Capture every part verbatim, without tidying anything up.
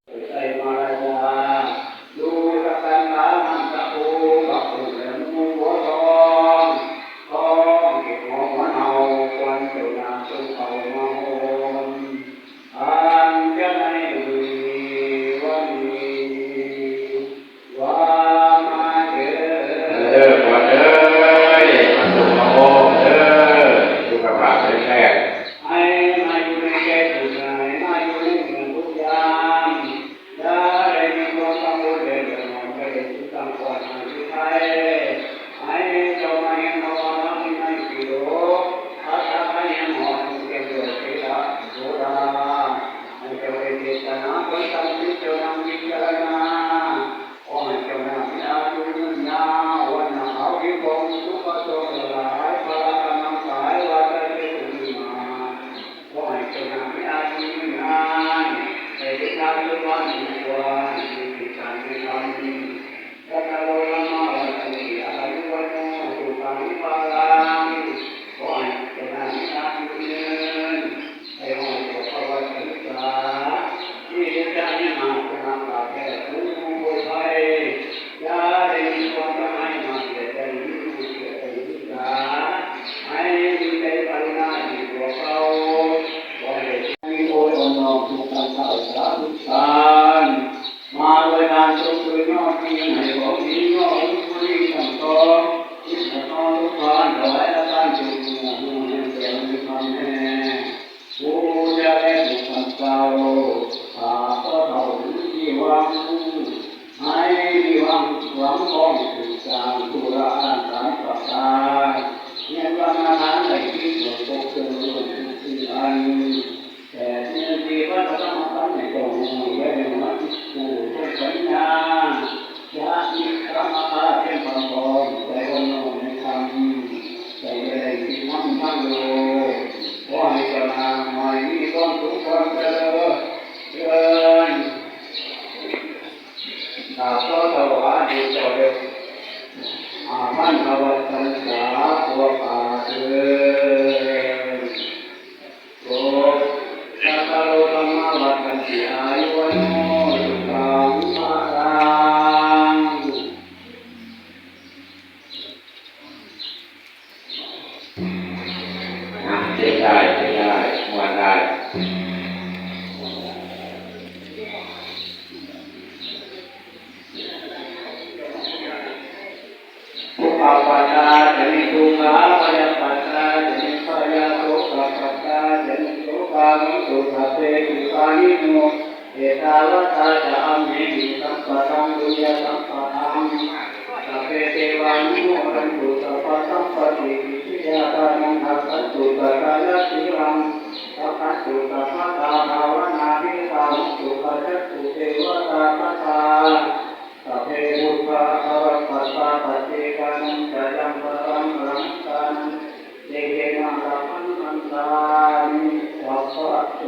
ใจมาลายาดูตะกันตามันตะปูปักตุ่มแหลมหัวทองทองเก็บหัวหัวเนาควันเจ้านาจงเป่ามาโฮมอันจะในมือวันนี้ว่ามาเถิด เด้อก่อนเด้อมาสู่มาโฮมเด้อสุขภาพแข็งแรงให้มาอยู่ในใจผู้ใดมาอยู่ในเมืองทุกยาม อย่าได้มีความกังวลเดือดร้อนไปถึงต่างฝ่ายต่างที่ไทยให้เจ้ามาเห็นเราทำในกิโลพัฒนาให้หมอถึงเตรียมตัวเสียโสดาให้เจ้าเป็นเจตนาคนตั้งจิตเจ้านำพิจารณาขอให้เจ้านามีอายุยืนยาววันหนาเอาที่คงสุขโชคหลายพละกำลังกายวาจาจิตมีมา ขอให้เจ้านามีอายุยืนนานให้ได้ทานด้วยความดีกว่ามีกิจการมีธรรมสักการะมาวันนี้อายุวันโนสุขังพลังขอให้เจ้านามีอายุยืนให้หอดตัวพระวัตถุสาที่จะมีมาคุณภาพแก่ผู้ผู้ไทย อย่าได้มีความละอายมาเกียรติได้มีผู้เกียรติได้มีสาให้มีใจกรุณาดีกว่าเขาขอให้มีโอยอ่อนน้อมทุกท่านข้าพเจ้าทุกท่านมาโดยการชมคืนยอดนี้ให้ของดียอดบุญทั้งสองที่สะท้อนทุกท่านถวายอาการจุ่มหัวหัวแห่งเสียงมีความแน่ ผู้จะได้ถูกขัดเกลาหากก็เท่าถึงที่หวัง ให้มีหวังหวังพ้องสืบสร้างธุระอันสามประการเรียกว่ามาทานได้ที่ส่วนปกเกินล้วนทุกสิ่งอัน แต่ที่นั่นที่พระธรรมขันธ์ในตรงนี้ไว้ในหัวจิตผู้ทรงสัญญา จะมีกรรมฐานเป็นความพร้อมใจวันนอนในธรรมใจได้ติดน้ำทั้งโลกขอให้เจ้านางหอยมีความสุขความเจริญเจริญข้าพเจ้าถวายดีเจ้าเด็กอาพันธวัตรรษาตัวป่าเถิด โส สัพพะโลกามาวัฏฏันติอายุวันโนสุขังพลัง นะเต้นได้เต้นได้ม่วนได้ ทุกขปัจจาจะนิทุกขา พยาปัจจาจะนิพยา โสกปัจจาจะนิโสกา โหนตุสัพเพปุปานิโน เอตาวตาจะอัมเหหิสัมปะทัง ปุญญาสัมปะทัง สัพเพเทวานุโมทันตุ สัพพะสัมปะติสิทธิยา ทานังทัสสันตุ สัทธายัตถิรัง รักขันตุ สัพพะทา ภาวนาภิรตา โหนตุ ปัจจันตุ เทวตาสัตตา สัพเพบุตตาภวัตตัสสะ ปัจเจกานัญจะยัง ปะรังอรหันตานัญจะ เตเกนะ รักขันตันตานิ สัพพะโต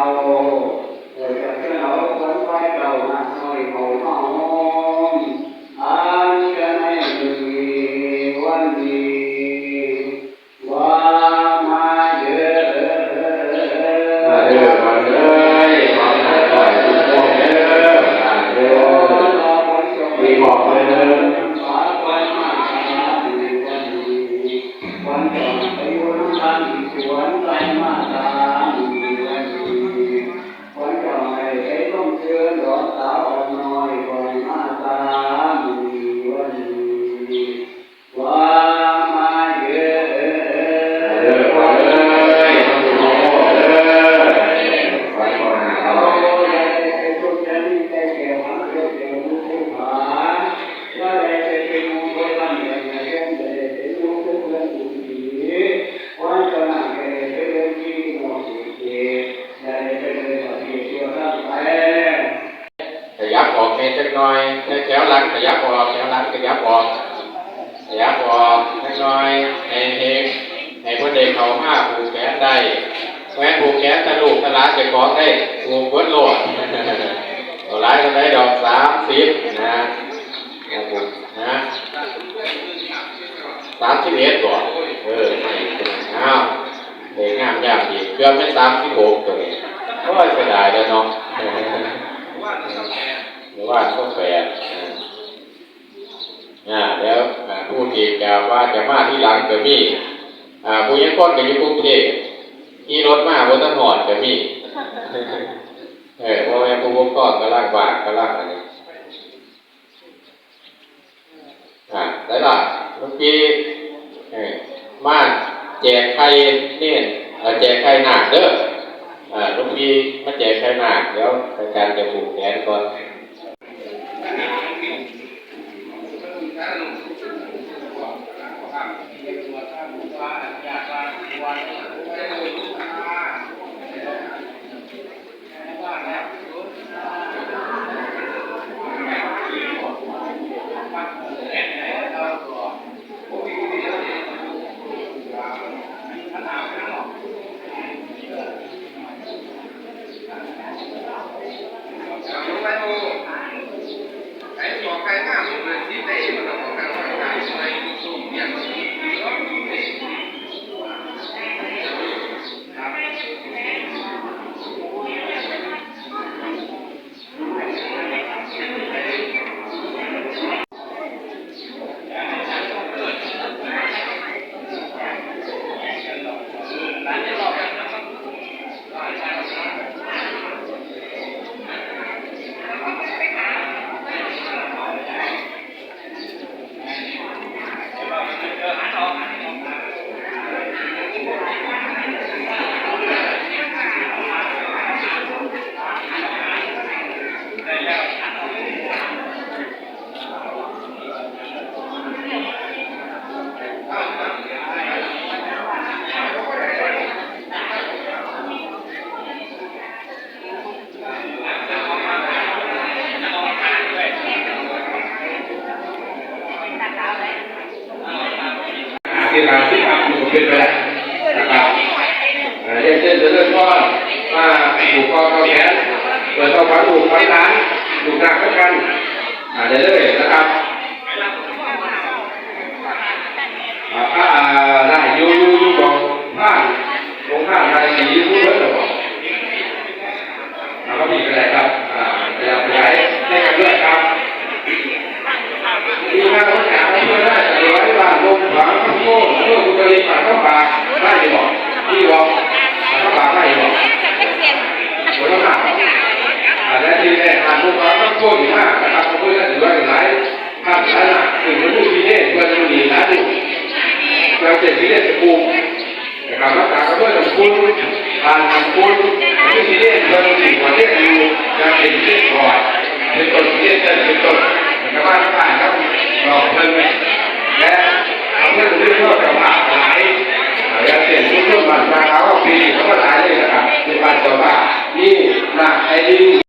เอา เกิดจากเจ้าหน้าคนไฟเก่ามาซอยเขามาหอม อันจะในมือวันนี้ ว่ามาเด้อ มาเด้อ มาเด้อ ขอให้ได้ทุกคนเด้อ มาเด้อ มีบอกเลยเด้อ วันก่อนไปอยู่น้ำตาลอีกสวนไปมาตามวันนี้ วันก่อนไปไปต้องเชิญดอกสาวอ่อนน้อยก่อนมาตามวันนี้ ว่ามาเด้อ มาเด้อ มาเด้อ มาสู่โลกเด้อ ไปก่อนนะครั เอา บ ได้ไปชุมชนนี้ได้แก่หวังเดียวเดียวรู้ทุกผา ว่าได้ไปเป็นมงคลวันเดียวในเรื่องจะได้เป็นมงคลเพื่อนบุญผี วันก่อนนั้นก็ได้ไปเรื่องที่มองเห็นเกศได้ไปเรื่องประเภทเดียวกันไป ขยับออกแหน่จักหน่อย แถวหลังขยับออก แถวหลังขยับออก ขยับออกจักหน่อย ให้ ให้ ให้เพิ่นได้เข้ามาผูกแขนได้ แขวนผูกแขนตะลูกตะหลานเจ้าของได้ ผูกเบิดโลด เอาหลายเท่าใดดอก สามสิบ นะ ครับผม นะ สามสิบเอ็ด บ่ เออ ไม่ อ้าว เด็กงามยามดี เกือบเป็น สามสิบหก ตัวนี้ โอ้ย เสียดายแล้วเนาะ หรือว่า ก็แปด อ่า แล้ว อ่า ผู้ที่จะว่าจะมาที่หลังก็มี อ่า ผู้ยังคนก็อยู่กรุงเทพฯ ขี่รถมาบ่ทันฮอดก็มี เออ เพราะว่าผู้ปกครองกำลังว่าง กำลังอันนี้ อ่า ได้ละ หลวงพี่ เออ มาแจกไข่เนน เอ่อ แจกไข่นาคเด้อ อ่า หลวงพี่มาแจกไข่นาค เดี๋ยวอาจารย์จะผูกแขนก่อน ที่ร้านที่พักอยู่เป็นไปได้นะครับ เอ่อ เรียนเชิญเจริญพร มาผูกคอต่อแขน เปิดเอาขวัญลูกขวัญหลาน ลูกหลานด้วยกัน อ่า ได้เลยนะครับ อ่า พระ อ่า ได้อยู่ อยู่ อยู่บอกพระ องค์พระนายศรีผู้เลิศบอก เอาก็มีอะไรครับ อ่า ขยับขยายให้กันด้วยครับ ทีมงานรักษาเพื่อราชบุรีบ้านดงขวางทั้งโคตรเพื่อบุตรีปากข้าวปากได้บอก ที่บอก ปากข้าวปากได้บอก คนละหมาก อ่า และทีมแรกบ้านดงขวางทั้งโคตรอยู่มากนะครับ เพื่อราชบุรีหลายท่านหลายหลัก ถึงจะมีทีเล่นเพื่อนมีหลายหมู่ เราเจ็ดทีเล่นสกูล นะครับ รักษากับเพื่อนของคุณ ผ่านของคุณ ที่สิเรียนเพื่อนที่หัวเรียนอยู่ จะเป็นเรียนก่อน เป็นต้นเรียนเต้นเป็นต้นนะครับ ว่าผ่านครับ รอเพื่อนไหม และเอาเพื่อนเรื่องเล่ากับผ่านหลาย อ่า อย่างเช่น ทุกคนบ้านพระเขาปีนี้เขาก็หลายเลยนะครับ เป็นบ้านเจ้าบ้านนี่นาคไอ้ลิง